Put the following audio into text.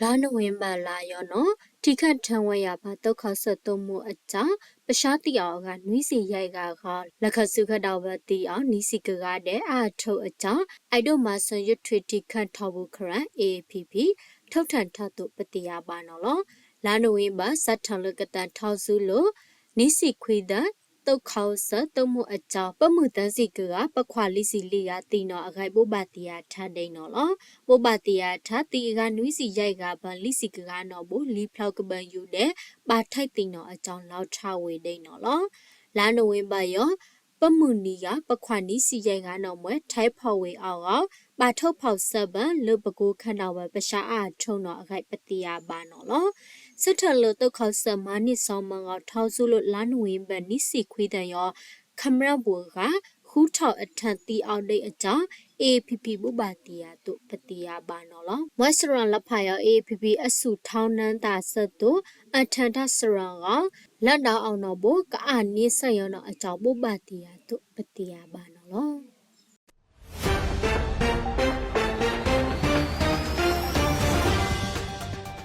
လါနိၣ်ဝ့ဘၢၣ်လါအံၤနီၤ ထံခၣ်ထၢဝဲယၤပှၤသုးခီစၢၣ်သိၣ်မိၢ်အတၢ် ပဆါသံအီၤအဂၤနွံဆံယဲၢ်ဂၤအဂီၢ် လၢခၢၣ်စူၢ်ခၢၣ်ဒၣ်ဝဲသံအီၤနွံဆံကဂၤဒဲး အါအထၢၣ်အတၢ် အဲၣ်ဒိၣ်မၤစၢၤယထွံၣ်ထံခၢၣ်ထီၣ်ပူၤ ခရၣ် A A P P ထုးထၢၣ်ထီၣ်သိးပသ့ၣ်ညါဘၣ်နီၤလီၤ. လါနိၣ်ဝ့ဘၢၣ် စးထီၣ်လၢကတၢၢ်ထီၣ်ဆူလိၤ နွံဆံခွံသၢ သုးခီစၢၣ်သိၣ်မိၢ်အတၢ် ပမုၢ်သၢဆံကဂၤ ပခွါလွံၢ်ဆံလွံၢ်ဂၤသံနီၤအဂၤ ဘိးဘၣ်သ့ၣ်ညါထါဒ်နီၤလီၤ. ဘိးဘၣ်သ့ၣ်ညါထါ သံအဂၤနွံဆံယဲၢ်ဂၤ ပှၤလွံၢ်ဆံကဂၤနီၣ်ဘိ လံဖျီကဘၢယူၤဒဲး ဘၣ်ထွဲသံနီၤအတၢ်လီၤထါဝဲဒ်နီၤလီၤ. လါနိၣ်ဝ့ဘၢၣ်ယီၤ ပမုၢ်နံၤယၤ ပခွါနွံဆံယဲၢ်ဂၤနီၣ်ဘိ ထဲဖီၣ်ဝဲအဂီၢ် ဘၣ်ထုးဖီၣ်စၢၢ်ဘၢၣ် လၢပကိးခၢၣ်ဒၣ်ဝဲ ပဆါအါအထၢၣ်နီၤအဂၤ ပသ့ၣ်ညါဘၣ်နီၤလီၤ. ဆၢထၢၣ်လၢသုးခီစၢၣ်မၤန့ၢ်စီၤမၢ်ဂီၤ ထီၣ်ဆူလိၤ လါနိၣ်ဝ့ဘၢၣ် နွံဆံခွံသၢယီၤ ခမျၢၣ်ပူၤအဂၤ ဃုထီၣ်အထၢၣ်သံအီၤဒ်အတၢ် A A P P ဘိးဘၣ်သ့ၣ်ညါသိးပသ့ၣ်ညါဘၣ်နီၤလီၤ. မွဲစရီလၢဖးယီၤ A A P P အဆူၣ်ထီနၢသးစၢၢ်သိး အထၢၣ်တၢ်စရီဂီၢ် လၢဒၣ်အီၤနီၣ်ဘိ ကအါန့ၢ်စၢၢ်ယီၤနီၤအတၢ် ဘိးဘၣ်သ့ၣ်ညါသိးပသ့ၣ်ညါဘၣ်နီၤလီၤ.